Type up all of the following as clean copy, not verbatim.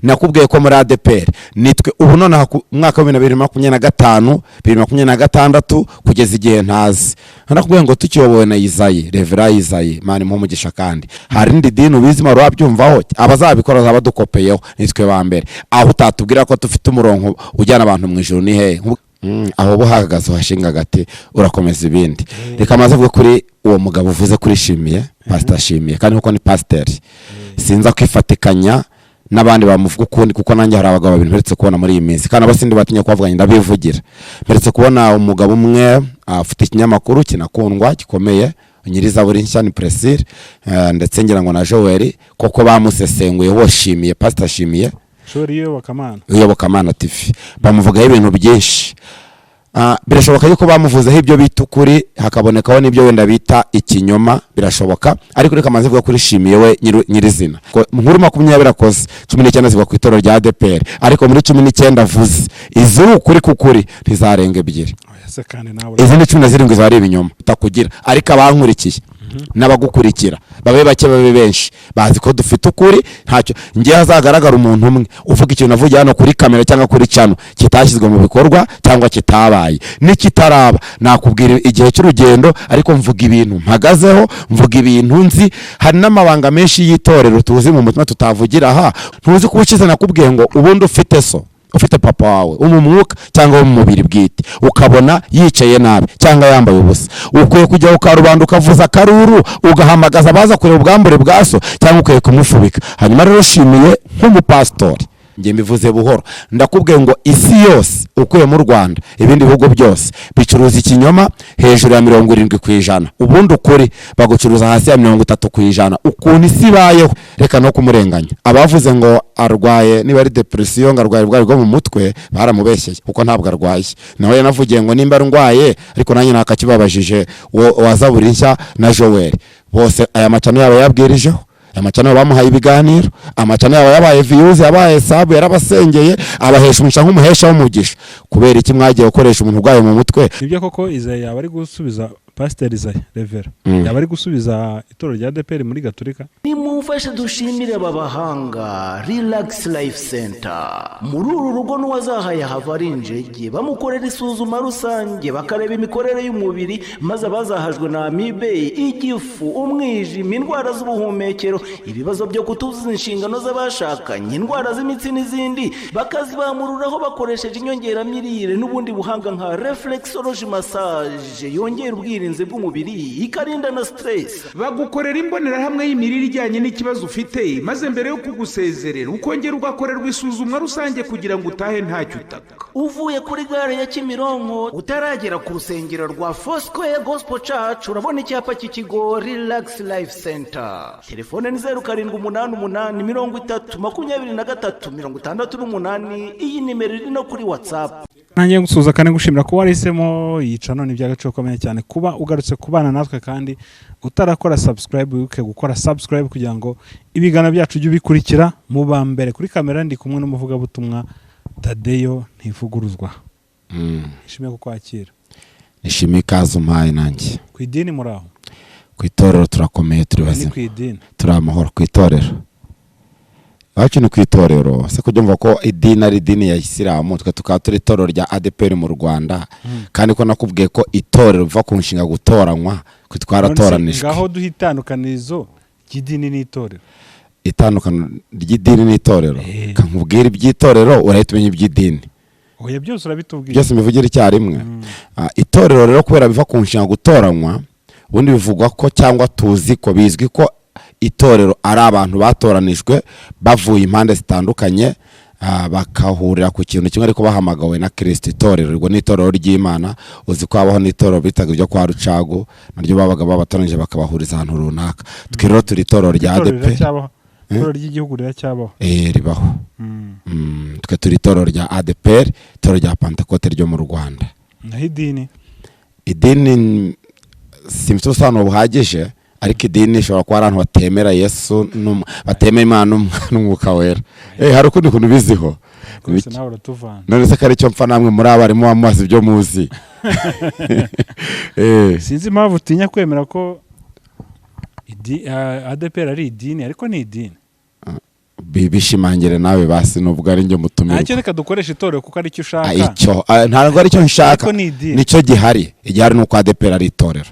Nakubwiye ko muri ADEPR nitwe ubu nonaha ku mwaka wa 2025, 2026, kugeza igihe ntazi. Nakubwiye ngo tukiyobowe na Izayi, Reverend Izayi, Imana imuhe umugisha. Kandi hari indi dini ubizi wari wabyumvaho? Abazabikora bazaba badukopeyeho, nitwe ba mbere. Aho utatubwira ko dufite umurongo ujyana abantu mu ijuru ni hehe? Aho buhagaze uhashinga agati, urakomeza ibindi. Reka maze avuge kuri uwo mugabo uvuze kuri Shimiye, Pastor Shimiye, kandi kuko ni pasiteri, sinza kwifatikanya n'abandi bamuvuga ukundi, kuko nanjye hari abagabo babiri mperetse kubona muri iyi minsi, kandi abo sindi batinya kubavuga, ndabivugira. Mperetse kubona umugabo umwe afite ikinyamakuru kinakundwa gikomeye, Nyirizaburi Nshya, ni Presire, ndetse ngira ngo na Joel koko bamusesenguye woshimiye, Pastor Shimiye. Shori Iyobokamana. Iyobokamana TV, bamuvugaho ibintu byinshi. Birashoboka yuko bamuvuzeho ibyo bita ukuri, hakabonekaho n'ibyo wenda bita ikinyoma, birashoboka. Ariko reka maze mvuga kuri Shimiye we nyirizina. Nkuru 20 akoze, 19 zivuga ku itorero rya ADEPR, ariko muri 19 avuze, iziri ukuri k'ukuri ntizarenga ebyiri. Oya se kandi nawe. Izindi 17 ziba ari ibinyoma utakugira. Ariko abankurikiye n'abagukurikira, babe bake babe benshi, bazi ko dufite ukuri. Ntacyo ngiye hazagaragara umuntu umwe uvuga ikintu navugiye hano kuri kamera cyangwa kuri channel kitashyizwe mu bikorwa cyangwa kitabaye n'ikitaraba, nakubwira igihe cy'urugendo. Ariko mvuga ibintu mpagazeho, mvuga ibintu nzi. Hari n'amabanga menshi y'itorero tuzi mu mutima tutavugira aha. Ntuzi ko ukize nakubwiye ngo ubundi ufite so, ufite papa wawe wo mu mwuka cyangwa wo mu mubiri bwite, ukabona yicaye nabi cyangwa yambaye ubusa, ukwiye kujya ku karubanda ukavuza akaruru, ugahamagaza abaza kureba ubwambure bwa so, cyangwa ukwiye kumufubika? Hanyuma rero ushimiye nk'umupasitori, njye mbivuze buhoro, ndakubwiye ngo isi yose ukuye mu Rwanda, ibindi bihugu byose bicuruza ikinyoma hejuru ya 70%, ubundi ukuri bagucuruza hasi ya 30%. Ukuntu isi ibayeho, reka no kumurenganya. Abavuze ngo arwaye, niba ari depression, ngo arwaye uburwayi bwo mu mutwe, baramubeshyeye, kuko ntabwo arwaye. Nawe yanavugiye ngo nimba arwaye, ariko nanjye nakakibabajije wa Zaburi Nshya na Joel bose, aya machannel yabo yabwirijeho, aya machannel bamuhaye ibiganiro, amachannel yabo yabaye views, yabaye sub, yarabasengeye, abahesha umugisha nk'umuhesha w'umugisha. Kubera iki mwagiye gukoresha umuntu urwaye mu mutwe? Nibyo koko Izayi yaba ari gusubiza, Pasiteri Izayi Reverend yaba ari gusubiza itorero rya ADEPR muri Gaturika? Nimumfashe dushimire aba bahanga, Relax Life Center. Muri uru rugo n'uwazahaye hava ari injege. Bamukorera isuzuma rusange, bakareba imikorere y'umubiri, maze abazahajwe na amibe, igifu, umwijima, indwara z'ubuhumekero, ibibazo byo kutuzuza inshingano z'abashakanye, indwara z'imitsi n'izindi, bakazibamururaho bakoresheje inyongeramirire n'ubundi buhanga nka reflexology massage, yongera ubwirinzi bw'umubiri, ikarinda na stress. Bagukorera imbonerahamwe y'imirire ijyanye n'ikibazo ufite, maze mbere yo kugusezerera ukongera ugakorerwa isuzumwa rusange kugira ngo utahe ntacyo utaka. Uvuye kuri gare ya Kimironko, utaragera ku rusengero rwa Foursquare Gospel Church, urabona icyapa cy'ikigo Relax Life Center. Telefone ni 0788 30 23 68. Iyi nimero iri no kuri WhatsApp. Nanjye gusuhuza kandi gushimira kuba wahisemo iyi channel, ni iby'agaciro gakomeye cyane kuba ugarutse kubana natwe. Kandi utarakora subscribe, wibuke gukora subscribe kugira ngo ibiganiro byacu ujye ubikurikira mu ba mbere. Kuri kamera ndi kumwe n'umuvugabutumwa Tadeyo Ntivuguruzwa. Nishimiye kukwakira. Nishimiye ikaze umpaye nanjye. Ku idini muri aho? Ku itorero turakomeye, turi Ni bazima. ku idini. Turi amahoro ku itorero iwacu, ni ku itorero se kujya ko idini ari idini ya Isilamu, twe tukaba turi itorero rya ADEPR mu Rwanda. Kandi ko nakubwiye ko itorero biva ku nshinga gutoranywa, ko twaratoranijwe. Ngaho duha itandukanirizo ry'idini n'itorero. Itandukano ry'idini n'itorero? Nkubwira iby'itorero, urahita umenya iby'idini. Oya, byose urabitubwiye. Byose mbivugire icyarimwe? Itorero rero, kubera biva ku nshinga gutoranywa, ubundi bivugwa ko cyangwa tuzi ko bizwi ko itorero ari abantu batoranijwe bavuye impande zitandukanye, bakahurira ku kintu kimwe ariko bahamagawe na Kirisito. Itorero ubwo ni itorero ry'Imana. Uzi ko habaho n'itorero bitaga iryo kwa Rucagu, naryo babaga babatoranyije bakabahuriza ahantu runaka. Twe rero turi itorero rya Itorero ADEPR. riracyabaho? Itorero ry'igihugu riracyabaho? Ribaho. Twe turi itorero rya ADEPR, itorero rya Pantekote ryo mu Rwanda. Naho idini? Idini simfite ubusobanuro buhagije, ariko idini ishobora kuba ari ahantu batemera Yesu batemera Imana n'Umwuka Wera. Hari ukundi kuntu biziho. Rwose nawe uratuvana. None se ko ari cyo mpfa namwe muri abarimu bamubaza ibyo muzi? Sinzi impamvu utinya kwemera ko ADEPR ari idini, ariko ni idini. Bishimangire nawe basi, nubwo ari njye mutumirwa. Ntacyo, reka dukoreshe itorero kuko aricyo ushaka. Icyo ntabwo aricyo nshaka. Ariko ni idini. Nicyo gihari. Igihari ni uko ADEPR ari itorero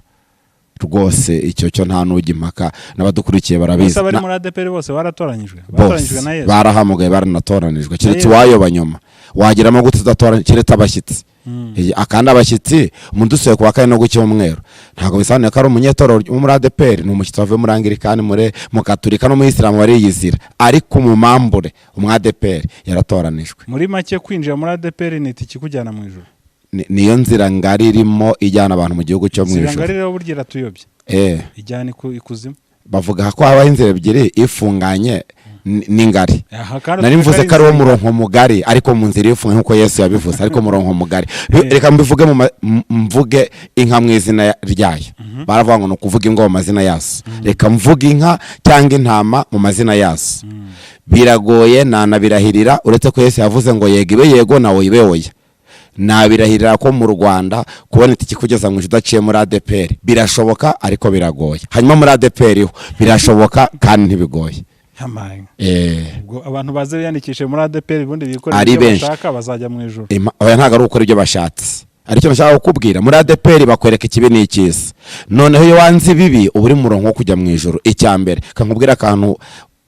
rwose, icyo cyo nta n'ujya impaka, n'abadukurikiye barabizi. Bose abari muri ADEPR bose baratoranyijwe, batoranyijwe bose na Yesu. Barahamugaye, baranatoranijwe, keretse Yesu. uwayoba nyuma. Wagiramo gute udatoranyije? Keretse abashyitsi. Akandi abashyitsi, umuntu usuye ku wa kane no ku cyumweru ntabwo bisobanuye ko ari umunyetorero wo muri ADEPR. Ni umushyitsi wavuye muri Anglikani, muri mu Katurika no mu Isilamu bariyizira, ariko umumambure umu ADEPR yaratoranijwe. Muri make, kwinjira muri ADEPR ni itike ikujyana mu ijuru. Niyo nzira ngari irimo ijyana abantu mu gihugu cyo mu Inzira ijuru. ngari rero burya iratuyobya, ijyana ikuzimu. Bavuga ko habaho inzira ebyiri, ifunganye n'ingari. Aha kandi Nari mvuze ko ari wo inzira- murongo mugari, ariko mu nzira ifunze nk'uko Yesu yabivuze, ariko murongo mugari. Reka mbivuge mvuge inka mu izina ryayo. Baravuga ngo ni ukuvuga ingo mu mazina yazo. Reka mvuge inka cyangwa intama mu mazina yazo. Biragoye, nanabirahirira, uretse ko Yesu yavuze ngo yego ibe yego nawe ibe oya, nabirahirira ko mu Rwanda kubona itike kugeza mu ijuru udaciye muri ADEPR birashoboka, ariko biragoye. Hanyuma muri ADEPR ho birashoboka kandi ntibigoye. Yamaye. Eh. Ubwo abantu baze biyandikishe muri ADEPR, ubundi bikorere Ari ibyo benshi. bashaka, bazajya mu ijuru. Oya, ntabwo ari ukora ibyo bashatse, aricyo nshaka kukubwira. Muri ADEPR bakwereka ikibi n'icyiza. Noneho iyo wanze ibibi, uba uri mu murongo wo kujya mu ijuru. Icya mbere, kankubwira akantu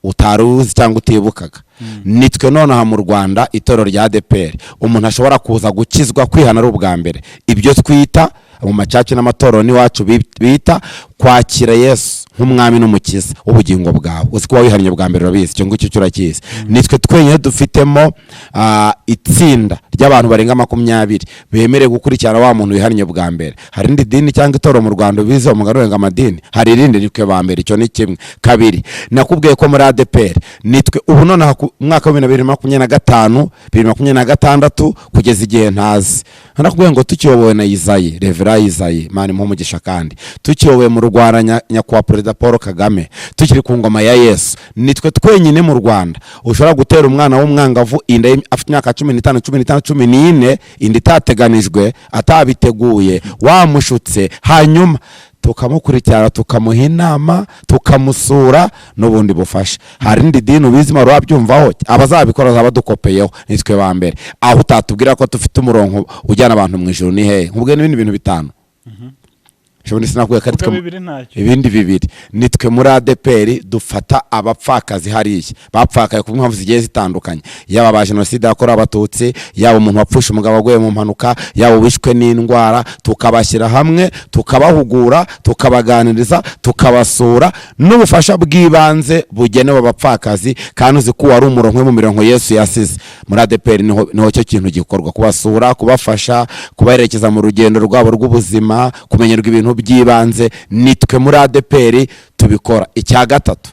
utari uzi cyangwa utibukaga: nitwe nonaha mu Rwanda itorero rya ADEPR umuntu ashobora kuza gukizwa, kwihana ari ubwa mbere, ibyo twita mu macaca n'amatorero n'iwacu bita kwakira Yesu nk'umwami n'umukiza w'ubugingo bwawe. Uzi kuba wihannye bwa mbere, urabizi, icyo ngicyo cyo urakizi. Nitwe twenyine dufitemo itsinda ry'abantu barenga 20 bemerewe gukurikirana wa muntu wihannye bwa mbere. Hari irindi dini cyangwa itorero mu Rwanda ubizi, umugani urenga amadini? Hari irindi? Nitwe ba mbere. Icyo ni kimwe. Kabiri, nakubwiye ko muri ADEPR nitwe ubu nonaha ku mwaka wa 2025, 2026, kugeza igihe ntazi, nakubwiye ngo tukiyobowe na Izayi, Reverend Izayi, Imana imuhe umugisha, kandi tukiyobowe mu Rwanda Nyakubahwa Perezida Paul Kagame, tukiri ku ngoma ya Yesu, nitwe twenyine mu Rwanda ushobora gutera umwana w'umwangavu inda afite imyaka 15, 15, 14, inda itateganijwe, atabiteguye, wamushutse, hanyuma tukamukurikirana, tukamuha inama, tukamusura n'ubundi bufasha. Hari indi dini ubizi wari wabyumvaho? Abazabikora bazaba badukopeyeho. Nitwe ba mbere. Aho utatubwira ko dufite umurongo ujyana abantu mu ijuru ni hehe? Nkubwiye n'ibindi bintu bitanu. Ubundi sinakubwiye ko ari Vuga twe bibiri, ntacyo. Ibindi bibiri, nitwe muri ADEPR dufata abapfakazi hariya bapfakaye ku mpamvu zigiye zitandukanye, yaba ba jenoside yakorewe Abatutsi, yaba umuntu wapfusha umugabo waguye mu mpanuka, yaba uwishwe n'indwara, tukabashyira hamwe, tukabahugura, tukabaganiriza, tukabasura, n'ubufasha bw'ibanze bugenewe abapfakazi. Kandi uzi ko wari umurongo umwe mu mirongo Yesu yasize. Muri ADEPR niho icyo kintu gikorwa: kubasura, kubafasha, kubaherekeza mu rugendo rwabo rw'ubuzima, kumenyerwa ibintu by'ibanze. Nitwe muri ADEPR tubikora. Icya gatatu,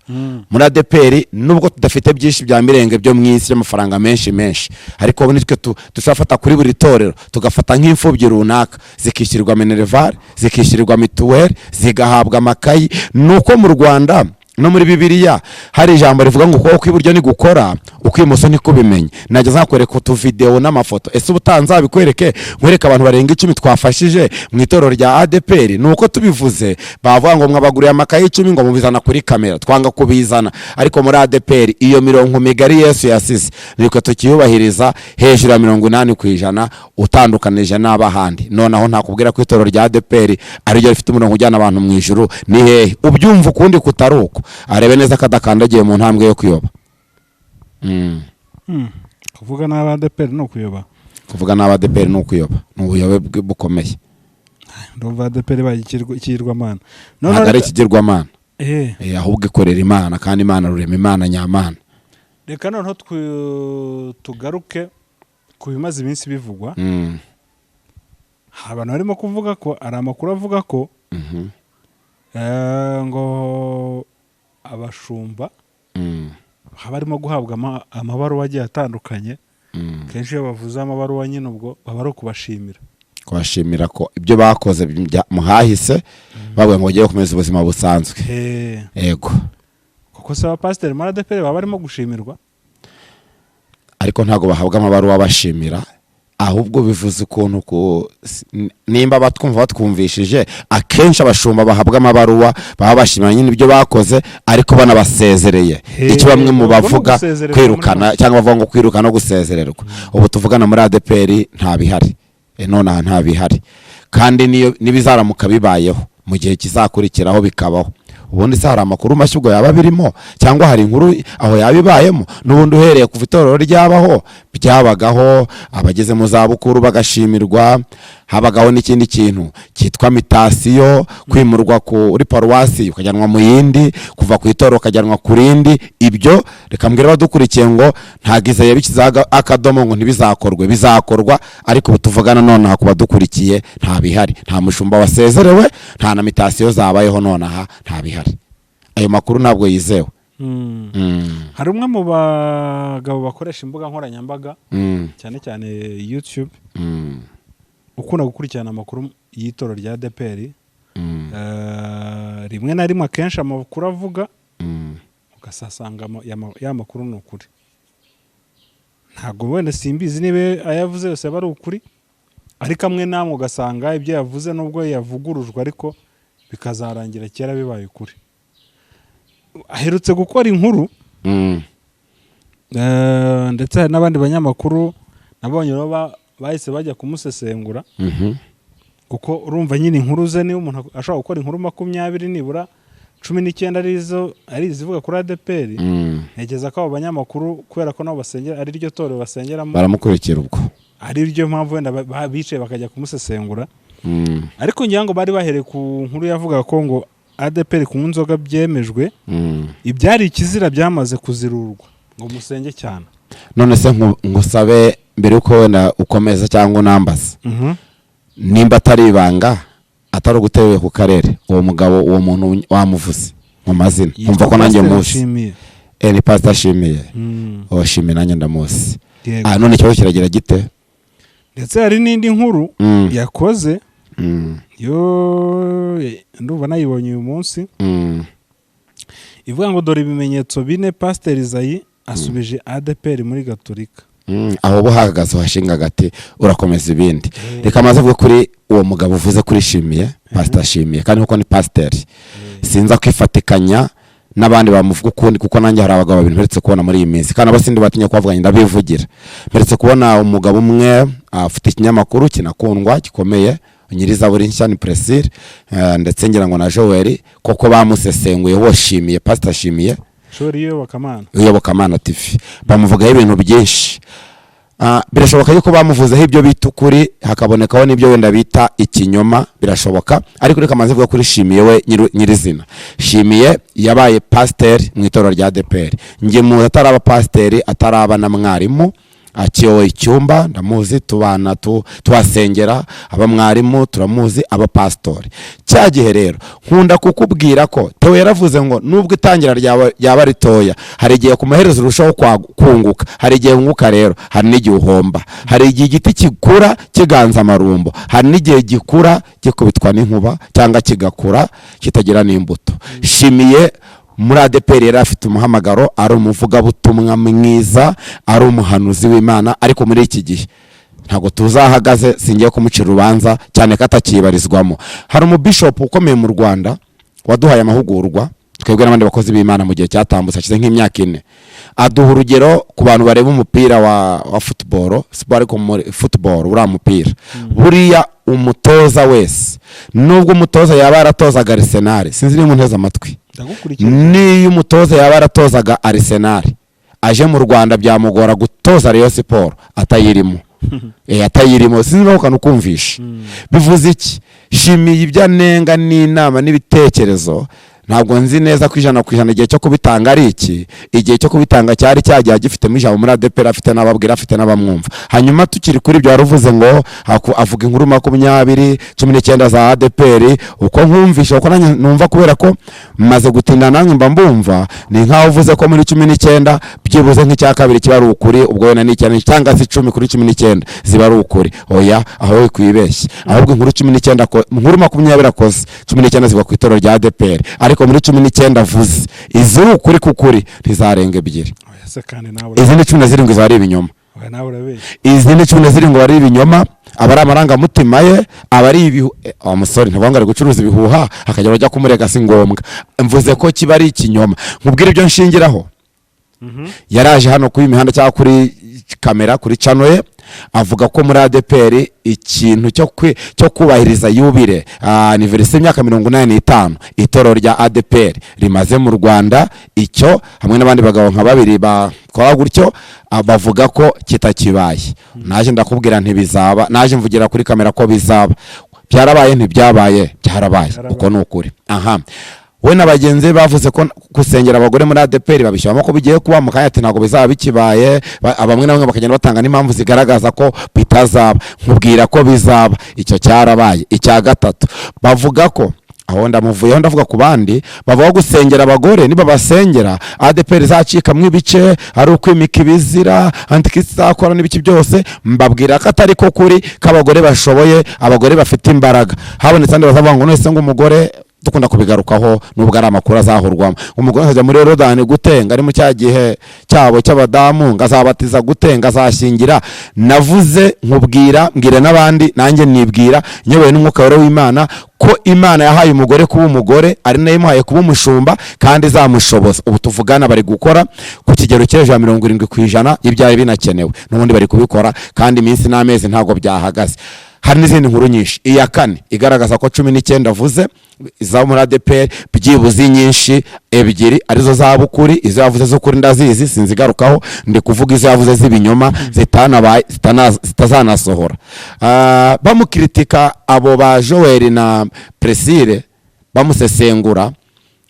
muri ADEPR, nubwo tudafite byinshi bya mirenge byo mu isi by'amafaranga menshi menshi, ariko ubu nitwe dushobora gufata kuri buri torero, tugafata nk'imfubyi runaka, zikishyurirwa minerval, zikishyurirwa mituweli, zigahabwa amakayi. Ni uko mu Rwanda no muri Bibiliya hari ijambo rivuga ngo ukuboko kw'iburyo ni gukora, ukw'imoso ni kubimenye. Najya nakwereka utuvidewo n'amafoto. Ese ubutaha nzabikwereke, nkwereke abantu barenga 10 twafashije mu itorero rya ADEPR? Ni uko tubivuze bavuga ngo mwabaguriye amakayi 10, ngo mubizana kuri kamera. Twanga kubizana, ariko muri ADEPR iyo mirongo migari Yesu yasize nitwe tukiyubahiriza hejuru ya 80% utandukanije n'abahandi. Noneho ntakubwira ko itorero rya ADEPR ariryo rifite umurongo ujyana abantu mu ijuru ni hehe? Ubyumva ukundi kutari uko, arebe neza ko adakandagiye mu ntambwe yo kuyoba. Kuvuga nabi ADEPR ni ukuyoba? Kuvuga nabi ADEPR ni ukuyoba, ni ubuyobe bukomeye. Ndumva ADEPR ibaye ikigirwamana. Ntabwo ari ikigirwamana. Eh. Ahubwo ikorera Imana, kandi Imana rurema, Imana nyamana. Reka noneho tugaruke ku bimaze iminsi bivugwa. Hari abantu barimo kuvuga ko hari amakuru avuga ko ngo abashumba haba harimo guhabwa amabaruwa agiye atandukanye. Kenshi iyo bavuze amabaruwa nyine, ubwo baba ari ukubashimira. Kubashimira ko ibyo bakoze muhahise bavuga ngo bagiye gukomeza ubuzima busanzwe. Yego. Kuko se abapasiteri muri ADEPR baba barimo gushimirwa? Ariko ntabwo bahabwa amabaruwa bashimira. Ahubwo bivuze ukuntu nimba batwumva batwumvishije, akenshi abashumba bahabwa amabaruwa baba bashimira nyine ibyo bakoze, ariko banabasezereye. Icyo bamwe mu Ubwo ni bavuga ugusezererwa kwirukana muri cyangwa bavuga ngo kwirukana no gusezererwa. Ubu tuvugana muri ADEPR nta bihari. Nonaha nta bihari, kandi niyo nibizaramuka bibayeho mu gihe kizakurikiraho bikabaho, ubundi se hari amakuru mashya ubwo yaba birimo, cyangwa hari inkuru aho yaba ibayemo? N'ubundi uhereye kuva itorero ryabaho, byabagaho, abageze mu zabukuru bagashimirwa. Habagaho n'ikindi kintu cyitwa mutation, kwimurwa kuri paruwasi ukajyanwa mu yindi, kuva ku itorero ukajyanwa ku rindi. Ibyo reka mbwire abadukurikiye ngo ntabwo Izayi yabishyizeho akadomo ngo ntibizakorwe. Bizakorwa, ariko ubu tuvugana nonaha ku badukurikiye nta bihari, nta mushumba wasezerewe, nta na mutation zabayeho nonaha, nta bihari. Ayo makuru ntabwo yizewe. Hari umwe mu bagabo bakoresha imbuga nkoranyambaga, cyane cyane YouTube, ukunda gukurikirana amakuru y'itorero rya ADEPR. Rimwe na rimwe, akenshi amakuru avuga ugasasanga ya makuru ni ukuri. Ntabwo wenda, simbizi niba ayavuze yose aba ari ukuri, ariko amwe n'amwe ugasanga ibyo yavuze, nubwo yavugurujwe, ariko bikazarangira kera bibaye ukuri. Aherutse gukora inkuru, ndetse hari n'abandi banyamakuru nabonye nabo bahise bajya kumusesengura, kuko urumva nyine inkuru ze, niba umuntu ashobora gukora inkuru 20, nibura 19 arizo ari izivuga kuri ADEPR, ntekereza ko abo banyamakuru, kubera ko nabo basengera, ari ryo torero basengeramo, baramukurikira ubwo. Ari ryo mpamvu wenda bicaye bakajya kumusesengura. Ariko ngira ngo bari bahereye ku nkuru yavugaga ko ngo ADEPR kunywa inzoga byemejwe, ibyari ikizira byamaze kuzirurwa, ngo musenge cyane. None se ngusabe mbere yuko wenda ukomeza cyangwa unambaza, nimba atari ibanga, atari uguteruye ku karere, uwo mugabo, uwo muntu wamuvuze mu mazina, nkumva ko nanjye Pasiteri muzi? Nshimiye. Ni Pastor Ashimiye. Uwo Shimiye nanjye ndamuzi. Yego. Ah, none ikibazo kiragira gite? Ndetse hari n'indi nkuru yakoze, yo ndumva nayibonye uyu munsi, ivuga ngo dore ibimenyetso bine Pasiteri Izayi asubije ADEPR muri Gatolika. Aho buhagaze uhashinga agati, urakomeza ibindi. Reka maze avuge kuri uwo mugabo uvuze kuri Shimiye, Pastor Shimiye, kandi kuko ni pasiteri sinza kwifatikanya n'abandi bamuvuga ukundi, kuko nanjye hari abagabo babiri mperetse kubona muri iyi minsi, kandi abo sindi batinya kubavuga, ndabivugira. Mperetse kubona umugabo umwe afite ikinyamakuru kinakundwa gikomeye, Nyirizaburi Nshya, ni Presire, ndetse ngira ngo na Joel koko bamusesenguye woshimiye, Pastor Shimiye. Shori Iyobokamana. Iyobokamana TV, bamuvugaho ibintu byinshi. Birashoboka yuko bamuvuzeho ibyo bita ukuri, hakabonekaho n'ibyo wenda bita ikinyoma, birashoboka. Ariko reka maze mvuge kuri Shimiye we nyirizina. Shimiye yabaye pasiteri mu itorero rya ADEPR. Njye muzi ataraba pasiteri, ataraba na mwarimu, akiyoboye icyumba ndamuzi, tubana tuhasengera, aba mwarimu turamuzi, aba pasitori cya gihe. Rero nkunda kukubwira ko Theo yaravuze ngo nubwo itangira ryawe ryaba ritoya, hari igihe ku maherezo urushaho kunguka. Hari igihe wunguka rero, hari n'igihe uhomba. Hari igihe igiti gikura kiganza amarumbo, hari n'igihe gikura gikubitwa n'inkuba, cyangwa kigakura kitagira n'imbuto. Shimiye muri ADEPR yari afite umuhamagaro, ari umuvugabutumwa mwiza, ari umuhanuzi w'Imana, ariko muri iki gihe ntabwo tuzahagaze. Singiye kumucira urubanza cyane ko atakibarizwamo. Hari umubishopu ukomeye mu Rwanda waduhaye amahugurwa twebwe n'abandi bakozi b'Imana mu gihe cyatambutse, hashize nk'imyaka 4, aduha urugero ku bantu bareba umupira wa football, siporo, ariko muri football uriya mupira, buriya umutoza wese, nubwo umutoza yaba yaratozaga Arsenal, sinzi niba unteze amatwi. Ndagukurikira. Niyo umutoza yaba yaratozaga Arsenal aje mu Rwanda, byamugora gutoza Rayon Sport atayirimo. Atayirimo, sinzi niba ukumvisha. Bivuze iki? Shimiye ibyo anenga n'inama n'ibitekerezo, ntabwo nzi neza ko 100% igihe cyo kubitanga ari iki. Igihe cyo kubitanga cyari cyagiye agifitemo ijambo muri ADEPR, afite n'ababwira, afite n'abamwumva. Hanyuma tukiri kuri ibyo, wari uvuze ngo avuga inkuru 20, 19 za ADEPR. Uko nkumvisha, uko nanjye numva, kubera ko maze gutinda namwe mba mbumva, ni nkaho uvuze ko muri 19 byibuze nk'icya kabiri kiba ari ukuri, ubwo wenda ni icyenda cyangwa se 10 kuri 19 ziba ari ukuri. Oya, aho wikwibeshya. Ahubwo inkuru 19 inkuru 20 akoze, 19 ziva ku itorero rya ADEPR, ariko muri 19 avuze iziri ukuri k'ukuri ntizarenga ebyiri. Oya se kandi nawe. Izindi 17 ziba ari ibinyoma. Oya. Oya, nawe urabeshya. Izindi 17 aba ari ibinyoma, aba ari amarangamutima ye, aba ari ibihu. Wa musore, ntivuga ngo ari gucuruza ibihuha akajya bajya kumurega, si ngombwa. Mvuze ko kiba ari ikinyoma. Nkubwire ibyo nshingiraho. Yaraje hano kuri imihanda cyangwa kuri kamera kuri channel ye, avuga ko muri ADEPR ikintu cyo kubahiriza yubile, anniversaire y'imyaka 85 itorero rya ADEPR rimaze mu Rwanda, icyo hamwe n'abandi bagabo nka babiri bakora gutyo, bavuga ko kitakibaye. Naje ndakubwira ntibizaba, naje mvugira kuri kamera ko bizaba. Byarabaye, ntibyabaye? Byarabaye. Byarabaye. Uko ni ukuri. Aha we na bagenzi be bavuze ko gusengera abagore muri ADEPR babishyiramo ko bigiye kuba mu kanya, ati ntabwo bizaba bikibaye. Bamwe na bamwe bakagenda batanga n'impamvu zigaragaza ko bitazaba, nkubwira ko bizaba. Icyo cyarabaye. Icya gatatu, bavuga ko aho ndamuvuyeho, ndavuga ku bandi bavuga gusengera abagore, niba basengera ADEPR izacikamo ibice, ari ukwimika ibizira, antikristo izakora n'ibiki byose. Mbabwira ko atari ko kuri, ko abagore bashoboye, abagore bafite imbaraga. Habonetse andi bazavuga ngo none se ngo umugore, dukunda kubigarukaho nubwo ari amakuru azahurwamo, umugore akajya muri Yorodani gute, ngo ari mu cya gihe cyabo cy'abadamu, ngo azabatiza gute, ngo azashyingira? Navuze nkubwira, mbwira n'abandi, nanjye nibwira nyobowe n'Umwuka Wera w'Imana ko Imana yahaye umugore kuba umugore, ari nayo imuhaye kuba umushumba kandi izamushoboza. Ubu tuvugana bari gukora ku kigero cyo hejuru ya 70% y'ibyari binakenewe, n'ubundi bari kubikora kandi iminsi n'amezi ntabwo byahagaze. Hari n'izindi nkuru nyinshi. Iya kane igaragaza ko 19 avuze iza muri ADEPR, byibuze nyinshi ebyiri arizo zabukuri. Izo yavuze z'ukuri ndazizi, sinzigarukaho, ndi kuvuga izo yavuze z'ibinyoma zitanabaye, zitazanasohora. Bamukritika abo ba Joel na Priscille bamusesengura,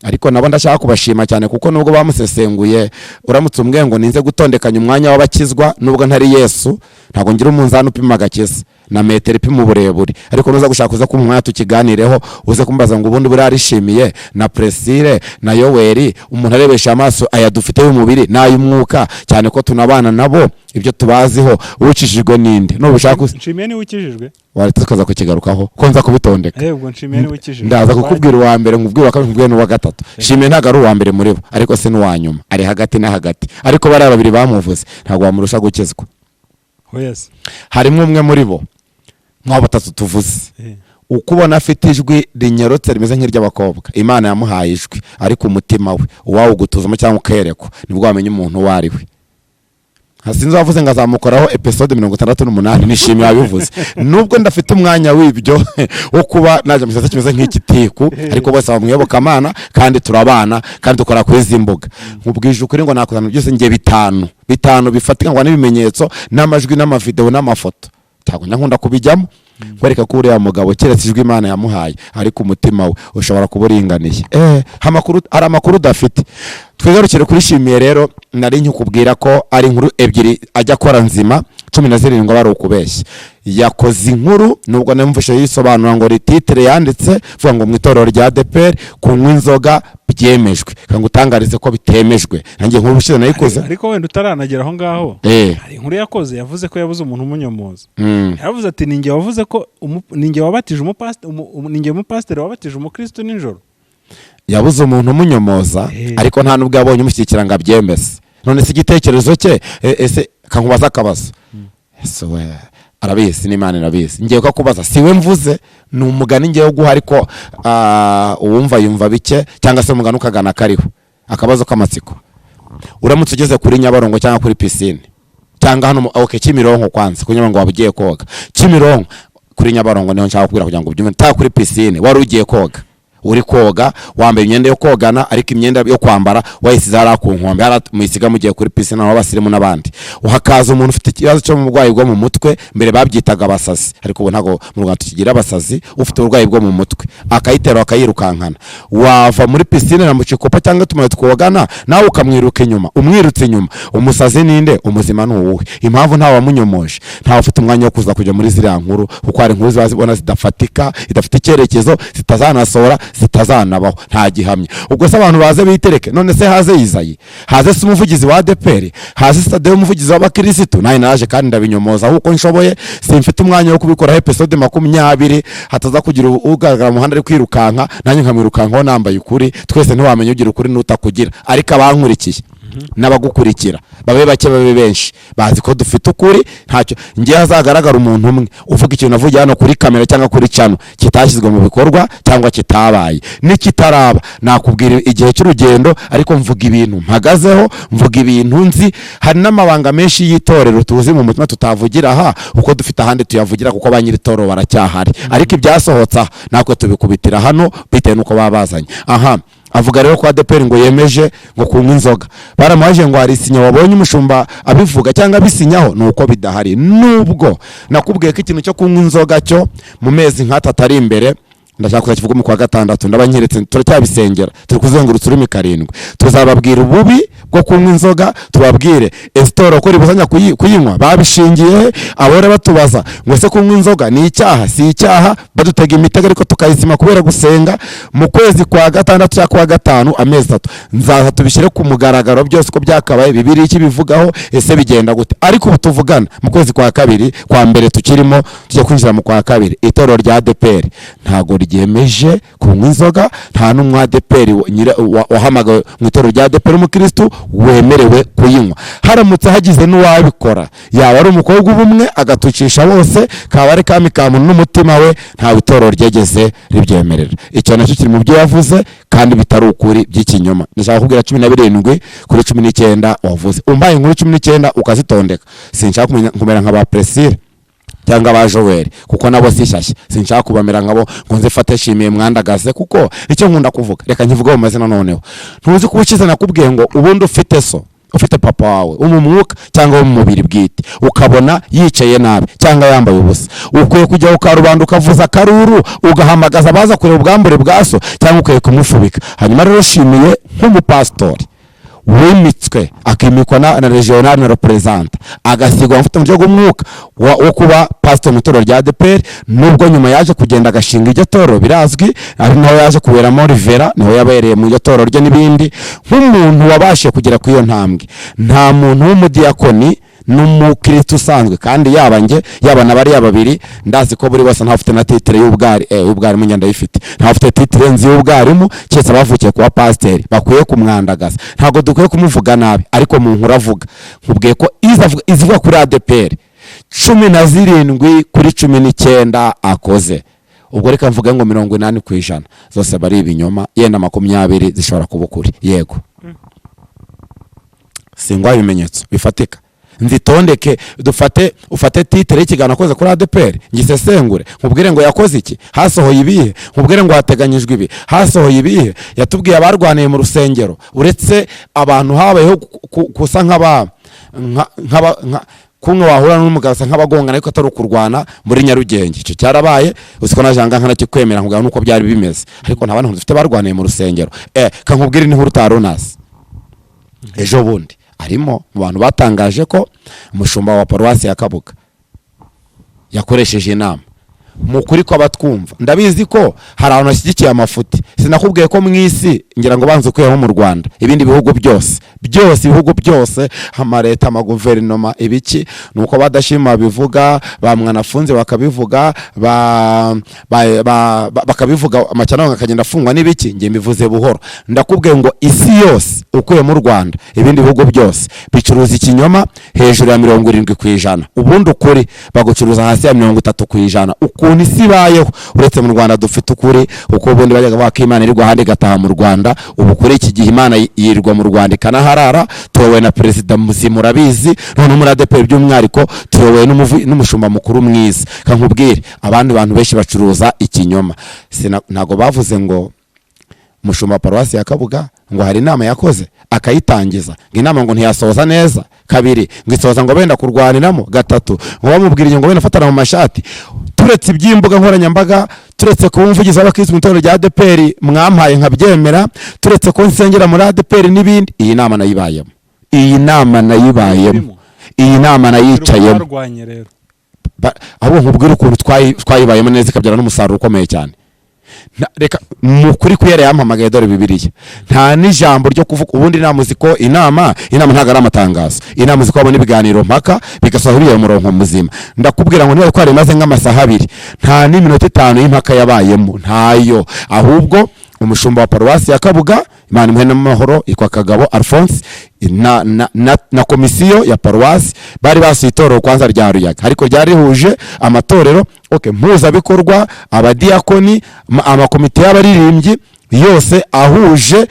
ariko nabo ndashaka kubashima cyane, kuko nubwo bamusesenguye, uramutse umbwiye ngo ninze gutondekanya umwanya w'abakizwa, nubwo ntari Yesu, ntabwo ngira umunzani upima agakiza na metero ipima uburebure, ariko nuza gushaka uza kumpa umwanya tukiganireho, uze kumbaza ngo ubundi buriya arishimiye na Priscille na Yoweri, umuntu arebesha amaso aya dufite y'umubiri n'ay'umwuka, cyane ko tunabana nabo, ibyo tubaziho, ucishijwe n'inde nubushaka Nshimiye niwe ukijijwe. Waretse tukaza kukigarukaho ko nza kubitondeka? Ubwo Nshimiye niwe ukijijwe. Ndaza kukubwira uwa mbere, nkubwira uwa kabiri, nkubwire n'uwa gatatu. Shimiye ntabwo ari uwa mbere muri bo, ariko si n'uwa nyuma, ari hagati na hagati. Ariko bariya babiri bamuvuze ntabwo bamurusha gukizwa. Oh yes. Harimo umwe muri bo nk'abo batatu tuvuze, uko ubona afite ijwi rinyorotse rimeze nk'iry'abakobwa, Imana yamuhaye ijwi, ariko umutima we uwawugutuzamo cyangwa ukerekwa nibwo wamenya umuntu uwo ari we. Sinzi wavuze ngo azamukoraho episode 68, nishimiye wabivuze, nubwo ndafite umwanya w'ibyo wo kuba najya mu gisata kimeze nk'igitiku, ariko bose bamwiyobokamana kandi turabana kandi dukora kuri izi mbuga. Nkubwije ukuri ngo nakuzana byose ngiye bitanu bitanu bifatika, ngo n'ibimenyetso n'amajwi n'amavideo n'amafoto, ntabwo njya nkunda kubijyamo, kwereka ko uriya mugabo keretse ijwi Imana yamuhaye, ariko umutima we ushobora kuba uringaniye. Amakuru, hari amakuru udafite. Twigarukire kuri Shimiye rero. Nari nkikubwira ko ari inkuru ebyiri ajya akora nzima, 17 aba ari ukubeshya. Yakoze inkuru, nubwo namufashe yisobanura ngo titre yanditse vuga ngo mu itorero rya ADEPR kunywa inzoga byemejwe, ngo utangarize ko bitemejwe. Nanjye inkuru ushize nayikoze. Ariko wenda utaranagera aho ngaho, hari inkuru yakoze, yavuze ko yabuze umuntu umunyomoza. Yaravuze ati ninjye wavuze ko ninjye wabatije umupasiteri, ninjye umupasiteri wabatije umukristo nijoro. Yabuze umuntu umunyomoza, ariko nta nubwo yabonye umushyigikira ngo abyemeze. None se igitekerezo cye, ese kankubaza akabazo, ese we arabizi n'Imana irabizi? Ngiye kukubaza, si we mvuze, ni umugani ngiye guha, ariko uwumva yumva bike, cyangwa se umugani ukagana kariho akabazo k'amatsiko. Uramutse ugeze kuri Nyabarongo cyangwa kuri pisine cyangwa hano okay, Kimironko, kwanza kuri Nyabarongo waba ugiye koga, Kimironko, kuri Nyabarongo niho nshaka kubwira kugira ngo ubyumve, ta kuri pisine wari ugiye koga, uri koga wambaye imyenda yo kogana, ariko imyenda yo kwambara wayisize hariya ku nkombe, hariya muyisiga mugiye kuri pisine aho abasirimu n'abandi, hakaza umuntu ufite ikibazo cyo mu burwayi bwo mu mutwe. Mbere babyitaga abasazi, ariko ubu ntabwo mu Rwanda tukigira abasazi. Ufite uburwayi bwo mu mutwe akayitera akayirukankana, wava muri pisine na mucikopa cyangwa tumaye twogana, nawe ukamwiruka inyuma. Umwirutse inyuma, umusazi ninde, umuzima ni uwuhe? Impamvu nta wamunyomoje, ntawe ufite umwanya wo kuza kujya muri ziriya nkuru, kuko hari inkuru ziba zibona zidafatika, zidafite icyerekezo, zitazanasohora, zitazanabaho, nta gihamya. Ubwo se abantu baze bitereke? None se haze Izayi, haze se umuvugizi wa ADEPR, haze Sitade umuvugizi w'abakirisitu? Nawe naje kandi ndabinyomoza kuko nshoboye. Simfite umwanya wo kubikoraho episode 20, hataza kugira ugaragara mu muhanda ari kwirukanka, nanjye nkamwirukankaho nambaye ukuri. Twese ntiwamenya ugira ukuri n'utakugira. Ariko abankurikiye N'abagukurikira, babe bake babe benshi, bazi ko dufite ukuri. Ntacyo ngiye hazagaragara umuntu umwe uvuga ikintu navugiye hano kuri kamera cyangwa kuri channel kitashyizwe mu bikorwa cyangwa kitabaye n'ikitaraba. Nakubwira igihe cy'urugendo, ariko mvuga ibintu mpagazeho, mvuga ibintu nzi. Hari n'amabanga menshi y'itorero tuzi mu mutima tutavugira aha, kuko dufite ahandi tuyavugira, kuko ba nyir'itorero baracyahari. Ariko ibyasohotse aha natwe tubikubitira hano bitewe n'uko baba bazanye aha. Avuga rero ko ADEPR ngo yemeje ngo kunywa inzoga. Baramuhaje ngo hari isinya wabonye umushumba abivuga cyangwa abisinyaho? Ni uko bidahari. Nubwo nakubwiye ko ikintu cyo kunywa inzoga cyo mu mezi nk'atatu ari imbere, ndashaka kuzakivuga mu kwa gatandatu, ndaba nkiretse. Turacyabisengera, turi kuzengurutsa ururimi karindwi. Tuzababwira ububi bwo kunywa inzoga, tubabwire esitoro ko ribuzanya kuyinywa, babishingiye he? Abahora batubaza ngo ese kunywa inzoga ni icyaha, si icyaha? Badutega imitego, ariko tukayizima kubera gusenga. Mu kwezi kwa gatandatu cyangwa kwa gatanu, amezi 3, nzaza tubishyire ku mugaragaro byose uko byakabaye, Bibiliya icyo ibivugaho, ese bigenda gute. Ariko ubu tuvugana, mu kwezi kwa kabiri, kwa mbere tukirimo, tujya kwinjira mu kwa kabiri, itorero rya ADEPR ntago ryemeje kunywa inzoga. Nta n'umwe ADEPR wahamagawe mu itorero rya ADEPR, umukristu wemerewe kuyinywa. Haramutse hagize n'uwabikora, yaba ari umukobwa ubumwe agatucisha bose, kaba ari kami ka muntu n'umutima we. Ntawe itorero ryegeze ribyemerera. Icyo nacyo kiri mu byo yavuze kandi bitari ukuri, by'ikinyoma. Ndashaka kubwira 17 kuri 19 wavuze, umbaye inkuru 19 ukazitondeka. Sinshaka kumera nka ba Priscille cyangwa ba Joel, kuko nabo si shyashya. Sinshaka kubamera nkabo ngo nze fate shimiye mwandagaze, kuko icyo nkunda kuvuga, reka nkivuge mu mazina. Noneho ntuzi kuba ukize, nakubwiye ngo ubundi ufite so, ufite papa wawe wo mu mwuka cyangwa wo mu mubiri bwite, ukabona yicaye nabi cyangwa yambaye ubusa, ukwiye kujya ku karubanda ukavuza akaruru, ugahamagaza abaza kureba ubwambure bwa so, cyangwa ukwiye kumufubika? Hanyuma rero, shimiye nk'umupasitori wimitswe, akimikwa na régional na représentant, agasigwa amavuta mu buryo bw'umwuka wo kuba pastor mu itorero rya ADEPR, nubwo nyuma yaje kugenda agashinga iryo torero, birazwi, ari naho yaje kuberamo rivera, niho yabereye mu iryo torero rye n'ibindi. Nk'umuntu wabashije kugera ku iyo ntambwe, nta muntu w'umudiyakoni n'umukristo usanzwe, kandi yaba njye, yaba na bariya babiri, ndazi ko buri wese ntafite na titre y'ubwarimu, njye ndayifite, ntafite titre nzi y'ubwarimu, keretse abavukiye kuba pasiteri. Bakwiye kumwandagaza, ntabwo dukwiye kumuvuga nabi. Ariko mu nkuru avuga, nkubwiye ko izivuga kuri ADEPR, 17 kuri 19 akoze, ubwo reka mvuge ngo 80% zose bari ibinyoma, yenda 20 zishobora kuba ukuri. Yego, singwa ibimenyetso bifatika, nzitondeke, dufate, ufate titre y'ikiganiro akoze kuri ADEPR, ngisesengure, nkubwire ngo yakoze iki, hasohoye ibihe, nkubwire ngo hateganyijwe ibi, hasohoye ibihe. Yatubwiye abarwaniye mu rusengero, uretse abantu habayeho gusa nk'aba kumwe wahura n'umugabo asa nk'abagongana, ariko atari ukurwana, muri Nyarugenge. Icyo cyarabaye, uzi ko naje ahangaha nkanakikwemera, nkubwira nuko byari bimeze. Ariko nta bantu dufite barwaniye mu rusengero. Kankubwire n'inkuru utarunazi. Ejo bundi arimo mu bantu batangaje ko umushumba wa paruwasi ya Kabuga yakoresheje inama. Mu kuri kw'abatwumva, ndabizi ko hari abantu bashyigikiye amafuti. Sinakubwiye ko mu isi, ngira ngo banze ukuyeho mu Rwanda, ibindi bihugu byose byose, ibihugu byose, amaleta, amaguverinoma, ibiki, ni uko badashima bivuga, ba mwanafunzi bakabivuga, bakabivuga, amakano akagenda afungwa n'ibiki. Njye mbivuze buhoro, ndakubwiye ngo isi yose ukuye mu Rwanda, ibindi bihugu byose bicuruza ikinyoma hejuru ya 70%. Ubundi ukuri bagucuruza hasi ya 30%. Ukuntu isi ibayeho, uretse mu Rwanda dufite ukuri, kuko ubundi bajyaga bavuga ko Imana irirwa ahandi igataha mu Rwanda. Ubu kuri iki gihe Imana yirirwa mu Rwanda ikanaharara. Tuyobowe na perezida muzima, urabizi. Noneho muri ADEPR by'umwihariko tuyobowe n'umushumba mukuru mwiza. Kankubwire, abandi bantu benshi bacuruza ikinyoma. Ntago bavuze ngo umushumba wa paruwasi ya Kabuga ngo hari inama yakoze akayitangiza, ngo inama ngo ntiyasoza neza, kabiri ngo isoza ngo benda kurwaniramo, gatatu ngo bamubwiriye ngo benda fatana mu mashati. Turetse iby'imbuga nkoranyambaga, turetse kuba umuvugizi w'abakirisitu mu itorero rya ADEPR mwampaye nkabyemera, turetse ko nsengera muri ADEPR n'ibindi, iyi nama nayibayemo, iyi nama nayibayemo, iyi nama nayicayemo. Barwanye rero. Ahubwo nkubwire ukuntu twayibayemo neza, ikabyara n'umusaruro ukomeye cyane. Reka mu kuri kuyera yampamagaye, dore Bibiliya, nta n'ijambo ryo kuvuga. Ubundi inama, uzi ko inama ntabwo ari amatangazo. Inama, uzi ko babona ibiganiro mpaka bigasohora biriya murongo muzima. Ndakubwira ngo niba twari imaze nk'amasaha 2, nta n'iminota 5 y'impaka yabayemo, ntayo. Ahubwo umushumba wa paruwasi ya Kabuga, Imana imuhe n'amahoro, yitwa Kagabo Alphonse. Na komisiyo ya paruwasi bari basuye itorero kwanza rya Ruyaga, ariko ryari rihuje amatorero, okay, mpuzabikorwa, abadiyakoni, amakomite y'abaririmbyi yose ahuje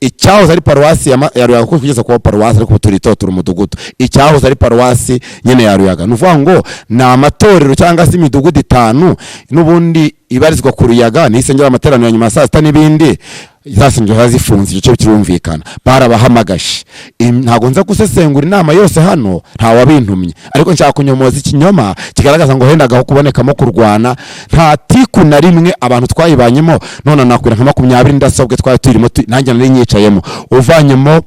icyahoze ari paruwasi ya Ruyaga, kuko kugeza kuba paruwasi, ariko ubu turi itorero, turi umudugudu, icyahoze ari paruwasi nyine ya Ruyaga. Ni ukuvuga ngo ni amatorero cyangwa se imidugudu itanu n'ubundi ibarizwa ku Ruyaga, niho isengero amateraniro ya nyuma ya saa sita n'ibindi, za nsengero ziba zifunze. Icyo cyo kirumvikana, barabahamagaje. Ntabwo nza gusesengura inama yose hano, ntawabintumye, ariko nshaka kunyomoza ikinyoma kigaragaza ngo hendagaho kubonekamo kurwana. Nta tiku na rimwe. Abantu twayibanyemo none nakwira nka 20 ndasobwe twari turimo, nanjye nari nyicayemo, uvanyemo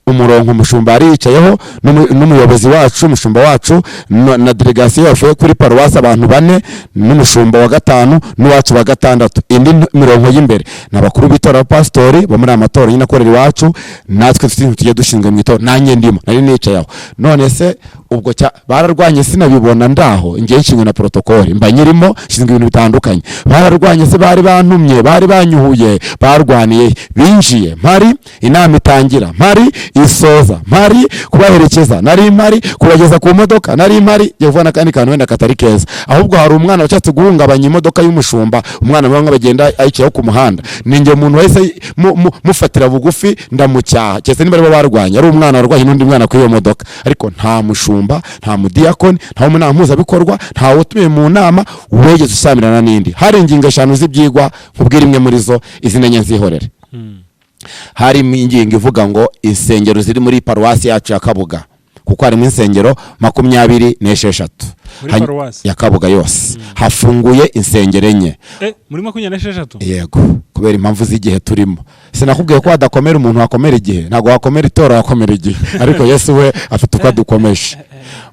umurongo umushumba yari yicayeho n'umuyobozi wacu, umushumba wacu na delegasiyo yavuye kuri paruwasi, abantu bane n'umushumba wa gatanu n'uwacu wa gatandatu. Indi mirongo y'imbere ni abakuru b'itora, abapasitori bo muri aya matora nyine akorera iwacu, natwe dufite ibintu tugiye dushinzwe mu itora, nanjye ndimo, nari nicaye aho. None se ubwo bararwanye sinabibona? Ndaho ngiye nshinzwe na protokole, mba nyirimo, nshinzwe ibintu bitandukanye. Bararwanye se? Bari bantumye? Bari banyuhuye? Barwaniye? Binjiye mpari, inama itangira mpari, isoza mpari, kubaherekeza nari mpari, kubageza ku modoka nari mpari. Ngiye kuvuga n'akandi kantu wenda katari keza. Ahubwo hari umwana washatse guhungabanya imodoka y'umushumba, umwana bamwe bagenda ayicayeho ku muhanda, ni njye umuntu wahise mufatira bugufi ndamucyaha, keretse niba aribo barwanye, ari umwana warwanye n'undi mwana kuri iyo modoka. Ariko nta mushumba, nta mudiyakoni, nta wo mu mpuzabikorwa, nta utumiwe mu nama wegeze usamirana n'indi. Hari ingingo eshanu z'ibyigwa, nkubwira imwe muri zo, izindi enye nzihorere. Harimo ingingo ivuga ngo insengero ziri muri paruwasi yacu ya Kabuga, kuko harimo insengero 26. Muri paruwasi? Ya Kabuga yose hafunguye insengero enye. Muri 26? Yego, kubera impamvu z'igihe turimo. Sinakubwiye ko wadakomera umuntu, wakomera igihe? Ntabwo wakomera itora, wakomera igihe, ariko Yesu we afite uko adukomeje.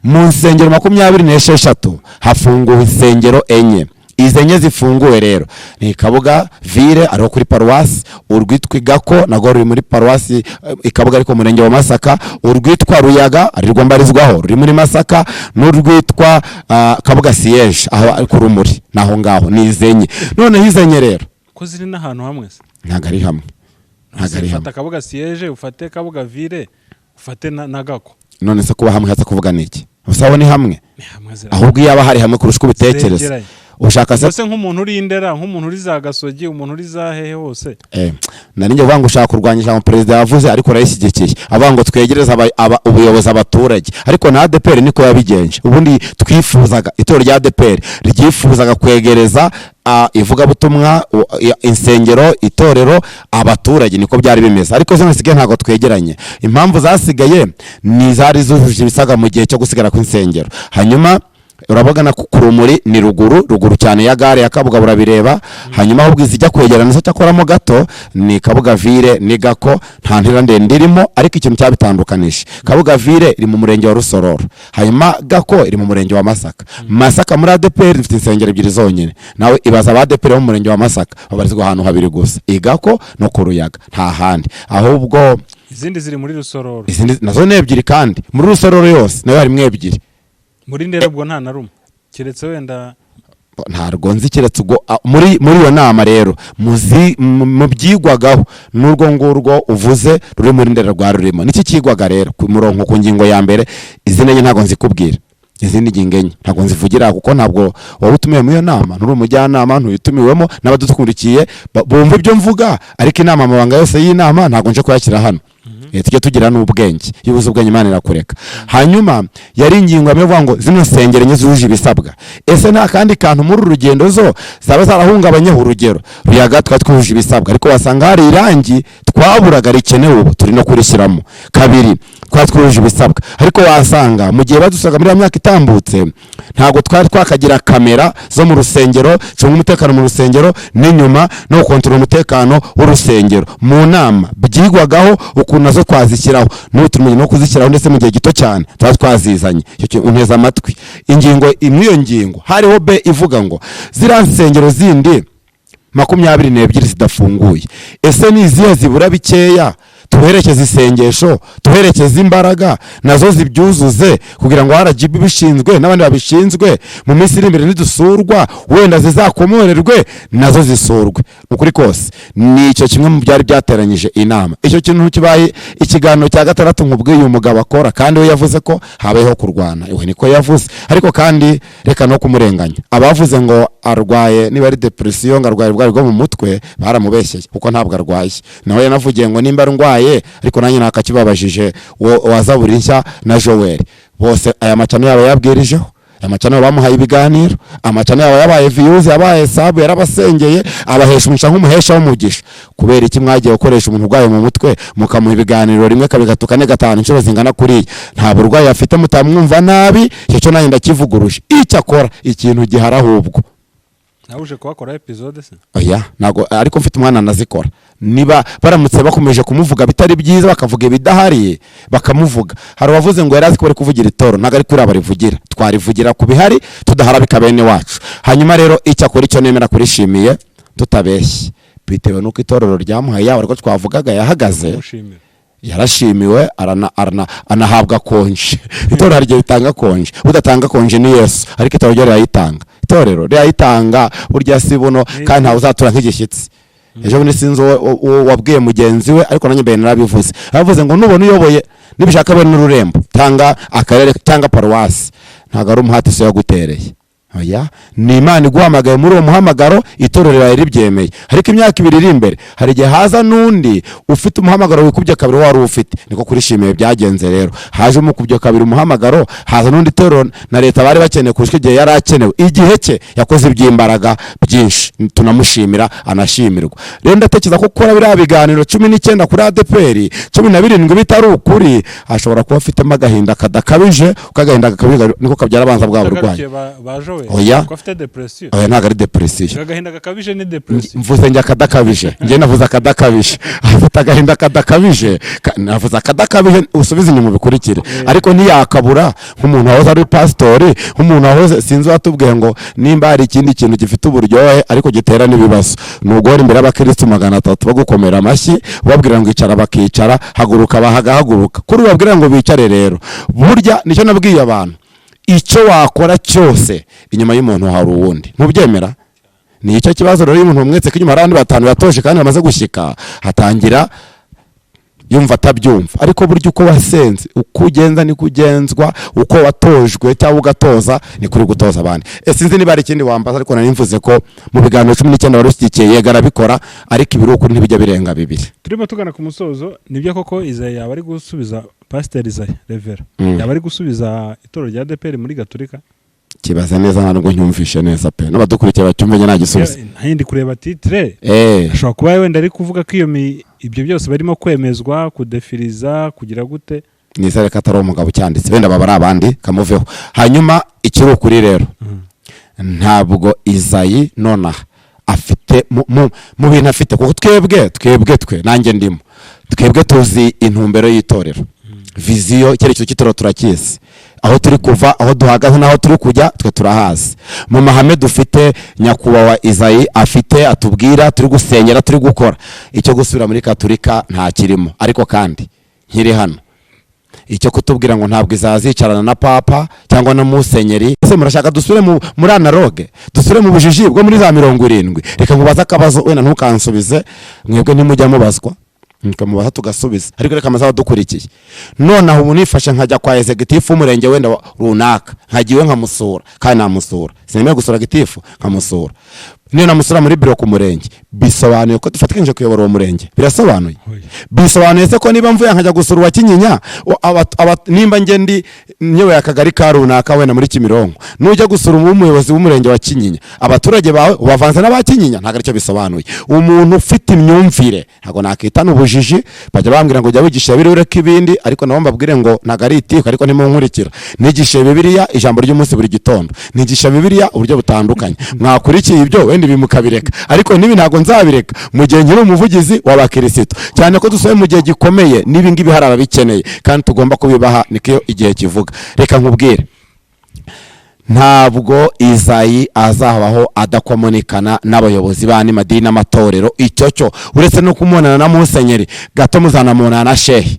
Mu nsengero 26 hafunguwe insengero enye. Izi enye zifunguwe rero ni Kabuga ville, ariho kuri paruwasi, urwitwa Igako narwo ruri muri paruwasi Ikabuga ariko umurenge wa Masaka, urwitwa Ruyaga arirwo mbarizwaho ruri muri Masaka, n'urwitwa Kabuga siège aho ari ku Rumuri. Naho ngaho ni izi enye. Noneho izi enye rero Ko ziri n'ahantu hamwe se? Ntabwo ari hamwe, ntabwo ari hamwe. Fata Kabuga siège, ufate Kabuga ville, ufate na Gako. None se kuba hamwe hatse kuvuga ni iki? Gusa aho ni hamwe? Ni hamwe zira. Ahubwo iyo aba hari hamwe kurusha uko ubitekereza. Zegeranye. Ushaka se? Mbese nk'umuntu uri Indera, nk'umuntu uri za Gasogi, umuntu uri za hehe hose. Nari njye kuvuga ngo ushaka kurwanya ijambo perezida yavuze, ariko urayishyigikiye, avuga ngo twegereze ubuyobozi abaturage. Ariko na ADEPR niko yabigenje. Ubundi twifuzaga, itorero rya ADEPR ryifuzaga kwegereza ivugabutumwa, insengero, itorero, abaturage, niko byari bimeze. Ariko zino zisigaye ntabwo twegeranye. Impamvu zasigaye ni izari zujuje ibisabwa mu gihe cyo gusigara kw'insengero. Hanyuma urabagana ku Rumuri, ni ruguru, ruguru cyane ya gare ya Kabuga, burabireba. Hanyuma ahubwo izijya kwegerana zo cyakoramo gato ni Kabuga ville ni Gako, nta ntera ndende irimo. Ariko ikintu cyabitandukanije, Kabuga ville iri mu murenge wa Rusororo, hanyuma Gako iri mu murenge wa Masaka. Masaka muri ADEPR dufite insengero ebyiri zonyine. Nawe ibaza aba ADEPR bo mu murenge wa Masaka babarizwa ahantu habiri gusa, igako no ku Ruyaga, nta handi. Ahubwo Izindi ziri muri Rusororo? Izindi nazo ni ebyiri, kandi muri Rusororo yose nayo harimo ebyiri. Muri Ndera ubwo nta na rumwe, keretse wenda Ntabwo nzi, keretse ubwo muri iyo nama rero mu byigwagaho n'urwo ngurwo uvuze ruri muri Ndera rwa rurimo. Niki cyigwaga rero ku murongo, ku ngingo ya mbere? Izindi enye ntabwo nzikubwira, izindi ngingo enye ntabwo nzivugira, kuko ntabwo wowe utumiwe muri iyo nama, nturi umujyanama, ntuyitumiwemo. N'abadukurikiye bumva ibyo mvuga, ariko inama, amabanga yose y'inama ntabwo nje kuyashyira hano. Tujye tugira n'ubwenge. Iyo ubuze ubwenge, Imana irakureka. Hanyuma yari ingingo yamwe ivuga ngo zino nsengero enye zujuje ibisabwa, ese nta kandi kantu muri uru rugendo zo zaba zarahungabanyeho? Urugero, Ruyaga twari twujuje ibisabwa, ariko wasanga hari irangi twaburaga rikenewe, ubu turi no kurishyiramo. Kabiri, twari twujuje ibisabwa, ariko wasanga mu gihe badusaga muri ya myaka itambutse ntabwo twari twakagira kamera zo mu rusengero zicunga umutekano mu rusengero n'inyuma no gukontorora umutekano w'urusengero. Mu nama byigwagaho ukuntu nazo twazishyiraho, n'ubu turi no kuzishyiraho, ndetse mu gihe gito cyane tuba twazizanye. Icyo kintu unteze amatwi. Ingingo imwe, iyo ngingo hariho B ivuga ngo ziriya nsengero zindi 22 zidafunguye, ese ni izihe zibura bikeya? Tuherekeze isengesho, tuherekeze imbaraga nazo zibyuzuze, kugira ngo RGB bishinzwe n'abandi babishinzwe mu minsi iri imbere nidusurwa wenda zizakomorerwe, nazo zisurwe. Ukuri kose ni icyo kimwe mu byari byateranyije inama. Icyo kintu kibaye ikiganiro cya gatandatu nkubwiye uyu mugabo akora, kandi we yavuze ko habayeho kurwana, iwe niko yavuze. Ariko kandi reka no kumurenganya. Abavuze ngo arwaye, niba ari depression, ngo arwaye uburwayi bwo mu mutwe, baramubeshyeye kuko ntabwo arwaye. Nawe yanavugiye ngo nimba arwaye, ariko nanjye nakakibabajije wa Zaburi Nshya na Joel bose, aya macano yabo yabwirijeho, aya macano yabo bamuhaye ibiganiro, amacano yabo yabaye views, yabaye sub, yarabasengeye, abahesha umugisha nk'umuhesha w'umugisha. Kubera iki mwagiye gukoresha umuntu urwaye mu mutwe, mukamuha ibiganiro rimwe, kabiri, gatatu, kane, gatanu, inshuro zingana kuriya? Nta burwayi afite, mutamwumva nabi. Icyo cyo nanjye ndakivuguruje. Icyo akora, ikintu gihari ahubwo Nawe uje kuhakora episode se? Oya, ntabwo, ariko mfite umwana nazikora. Niba baramutse bakomeje kumuvuga bitari byiza, bakavuga ibidahari, bakamuvuga. Hari uwavuze ngo yari azi ko bari kuvugira itoro. Ntabwo ari kuri barivugira, twarivugira ku bihari, tudaharabika bene wacu. Hanyuma rero icyo akora, icyo nemera kurishimiye tutabeshye, bitewe n'uko itorero ryamuhaye yaba ariko twavugaga yahagaze. Mushimira. Yarashimiwe, anahabwa konje. Itorero hari igihe ritanga konje. Udatanga konje ni Yesu, ariko itorero ryo rirayitanga, itorero rirayitanga. Burya si buno, kandi ntawe uzatura nk'igishyitsi. Ejo bundi sinzi uwo wabwiye mugenzi we, ariko nanjye mbere narabivuze. Aravuze ngo nubona uyoboye, nibishaka bene n'ururembo cyangwa akarere cyangwa paruwasi, ntabwo ari umuhati so yagutereye. Oya, ni Imana iguhamagaye muri uwo muhamagaro, itorero riraye ribyemeye. Ariko imyaka 2 iri imbere hari igihe haza n'undi ufite umuhamagaro wikubye kabiri wari ufite. Niko kurishimiye byagenze rero. Haje umukubye kabiri umuhamagaro, haza n'undi torero na leta bari bakeneye kurusha igihe yari akenewe. Igihe cye yakoze iby'imbaraga byinshi, tunamushimira, anashimirwa. Rero ndatekereza ko gukora biriya biganiro 19 kuri ADEPR, 17 bitari ukuri, ashobora kuba afitemo agahinda kadakabije, kuko agahinda gakabije niko kabyara abanza bwa burwayi. Utagarukiye ba Joel. Oya. Ko afite depression? Oya, ntabwo ari depression. Agahinda gakabije ni depression. Mvuze njye akadakabije, njye navuze akadakabije. Afite agahinda kadakabije. Navuze akadakabije, usubize inyuma ubikurikire. Ariko ntiyakabura nk'umuntu wahoze ari pasitori, nk'umuntu wahoze, sinzi uwatubwiye ngo nimba hari ikindi kintu gifite uburyohe ariko gitera n'ibibazo, ni uguhora imbere y'abakirisitu 300 bagukomera amashyi, ubabwira ngo icara bakicara, haguruka bahagahaguruka, kuri ubabwira ngo bicare. Rero burya nicyo nabwiye abantu: icyo wakora cyose, inyuma y'umuntu hari uwundi. Ntubyemera? Ni icyo kibazo rero. Iyo umuntu umwetse ko inyuma hari abandi batanu yatoje kandi bamaze gushyika, hatangira yumva atabyumva. Ariko burya uko wasenze, uko ugenza niko ugenzwa, uko watojwe cyangwa ugatoza ni kuri gutoza abandi. Sinzi niba hari ikindi wambaza, ariko nari mvuze ko mu biganiro 19 wari ushyigikiye, yego arabikora, ariko ibiri ukuri ntibijya birenga bibiri. Turimo tugana ku musozo. Nibyo koko Izayi yaba ari gusubiza, Pasiteri Izayi Revera, yaba ari gusubiza itorero rya ADEPR muri Gaturika? Kibaze neza, ntabwo ncyumvishe neza pe, n'abadukurikiye bacyumve, njye nagisubiza. Ntindi kureba titre. Ashobora kuba wenda ari kuvuga ko ibyo byose barimo kwemezwa, kudefiriza, kugira gute. Nizere ko atari umugabo ucyanditse, wenda baba ari abandi kamuveho. Hanyuma ikiri ukuri rero, ntabwo Izayi nonaha afite mu bintu afite, kuko twebwe twe nanjye ndimo, twebwe tuzi intumbero y'itorero, vision, icyerekezo cy'itorero turakizi, aho turi kuva, aho duhagaze n'aho turi kujya, twe turahazi. Mu mahame dufite, nyakubahwa Izayi afite atubwira, turi gusengera, turi gukora, icyo gusubira muri Katurika nta kirimo. Ariko kandi nkiri hano, icyo kutubwira ngo ntabwo izazicarana na papa cyangwa na musenyeri, ese murashaka dusubire muri analogue, dusubire mu bujiji bwo muri za 70? Reka nkubaze akabazo, wenda ntukansubize, mwebwe ntimujya mubazwa, mukamubaza tugasubiza, ariko reka amaze abadukurikiye. Nonaha ubu nifashe nkajya kwa exécutif w'umurenge wenda runaka, nkajya iwe nkamusura, kandi namusura, sinemeye gusura gitifu, nkamusura, niyo namusura muri biro ku murenge, bisobanuye ko dufatikanyije kuyobora uwo murenge? Birasobanuye? Oya. Bisobanuye se ko niba mvuye nkajya gusura uwa Kinyinya, nimba njye ndi nyoboye akagari ka runaka wenda muri Kimironko, nujya gusura umuyobozi w'umurenge wa Kinyinya, abaturage bawe ubavanze n'aba Kinyinya? Ntabwo aricyo bisobanuye. Umuntu ufite imyumvire, ntabwo nakitana ubujiji, bajya bambwira ngo jya wigisha Bibiliya ureke ibindi, ariko nabo mbabwire ngo ntabwo ari itiku, ariko ntimunkurikira. Nigishe Bibiliya ijambo ry'umunsi buri gitondo, nigisha Bibiliya uburyo butandukanye. Mwakurikiye ibyo, wenda ibi mukabireka, ariko n'ibi ntabwo nzabireka mu gihe nkiri umuvugizi w'abakirisitu, cyane ko dusohoye mu gihe gikomeye n'ibi ngibi hari ababikeneye kandi tugomba kubibaha, niko igihe kivuga. Reka nkubwire. Ntabwo Izayi azabaho adakomunikana n'abayobozi b'andi madini n'amatorero. Icyo cyo, uretse no kumubonana na musenyeri gato, muzanamubonana na shehe.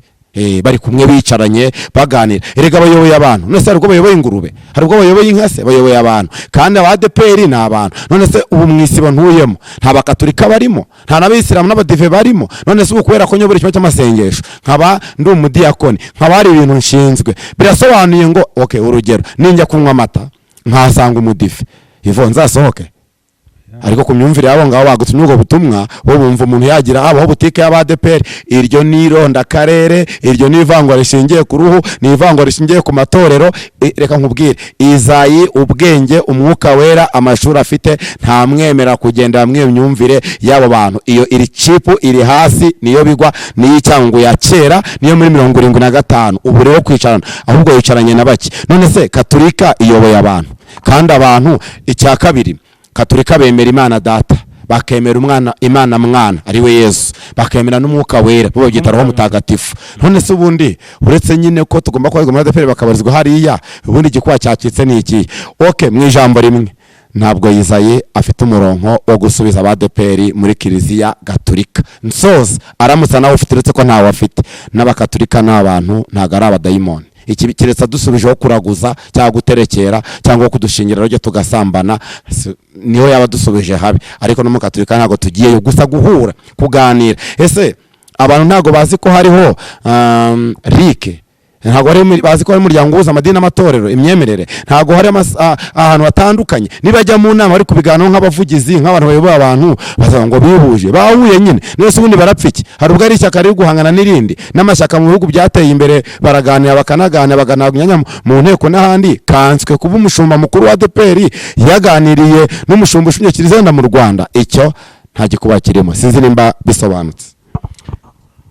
Bari kumwe, bicaranye, baganira. Erega bayoboye abantu. None se hari ubwo bayoboye ingurube? Hari ubwo bayoboye inka se? Bayoboye abantu, kandi aba ADEPR ni abantu. None se ubu mu isibo ntuyemo nta Bakaturika barimo? Nta n'Abayisilamu n'Abadive barimo? None se ubu kubera ko nyobora icyumba cy'amasengesho, nkaba ndi umudiyakoni, nkaba hari ibintu nshinzwe, birasobanuye ngo, okay, urugero, ninjya kunywa amata nkahasanga Umudive, ivo nzasohoke? Ariko ku myumvire y'abo ngabo bagutumye ubwo butumwa, bo bumva umuntu yagira habaho butike y'Abadeperi. Iryo ni irondakarere, iryo ni ivangura rishingiye ku ruhu, ni ivangura rishingiye ku matorero. Reka nkubwire, Izayi, ubwenge, Umwuka Wera, amashuri afite, ntamwemera kugendera muri iyo myumvire y'abo bantu. Iyo iri cheap, iri hasi, niyo bigwa, niyo icyangu ya kera, niyo muri 75. Ubu rero kwicarana, ahubwo yicaranye na bake. None se Katolika iyoboye abantu, kandi abantu, icya kabiri, Katolika bemera Imana Data, bakemera umwana, Imana Mwana ari we Yesu, bakemera n'Umwuka Wera, bo babyita Roho Mutagatifu. None se ubundi, uretse nyine ko tugomba kubarizwa muri ADEPR, bakabarizwa hariya, ubundi igikuba cyacitse ni iki? Okay, mu ijambo rimwe, ntabwo Yizaye afite umurongo wo gusubiza Abadeperi muri Kiliziya Gatulika. Nsoza, aramutse nawe ufite, uretse ko ntawe afite, n'Abakaturika ni abantu, ntabwo ari abadayimoni. Iki keretse adusubijeho kuraguza cyangwa guterekera cyangwa kudushingira rujya tugasambana, niho yaba adusubije habi. Ariko no mu Katolika ntabwo tugiyeyo, gusa guhura, kuganira. Ese abantu ntabwo bazi ko hariho rike? Ntabwo bazi ko hari umuryango uhuza amadini n'amatorero, imyemerere? Ntabwo hari ahantu hatandukanye nibajya mu nama bari kubiganiraho nk'abavugizi, nk'abantu bayoboye abantu, bazavuga ngo bihuje, bahuye nyine. None se ubundi barapfa iki? Hari ubwo ari ishyaka riri guhangana n'irindi? N'amashyaka mu bihugu byateye imbere baraganira, bakanaganira, bakanahabwa imyanya mu nteko n'ahandi. Kanswe kuba umushumba mukuru wa ADEPR yaganiriye n'umushumba ushinzwe kiliziya mu Rwanda, icyo nta gikuba kirimo. Sinzi nimba bisobanutse.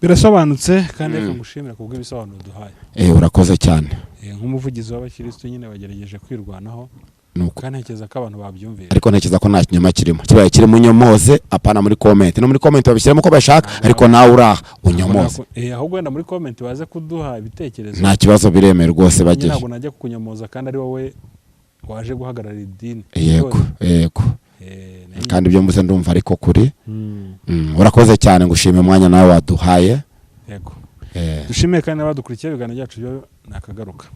Birasobanutse, kandi reka ngushimire ku bw'ibisobanuro duhaye. Urakoze cyane. Nk'umuvugizi w'abakirisitu nyine bagerageje kwirwanaho. Nuko. Kandi ntekereza ko abantu babyumvira. Ariko ntekereza ko nta kinyoma kirimo. Kibaye kirimo, unyomoze, apana muri comment. No muri comment babishyiramo uko bashaka, ariko nawe uraha unyomoze. Ahubwo wenda muri comment baze kuduha ibitekerezo. Nta kibazo, biremewe rwose. Njye Bageje. ntabwo najya kukunyomoza kandi ari wowe waje guhagararira idini. Yego. Nayo Kandi ibyo mvuze ndumva ariko kuri. Urakoze cyane, ngushimiye umwanya nawe waduhaye. Yego. Dushimiye kandi n'abadukurikiye. Ibiganiro byacu byo nakagaruka.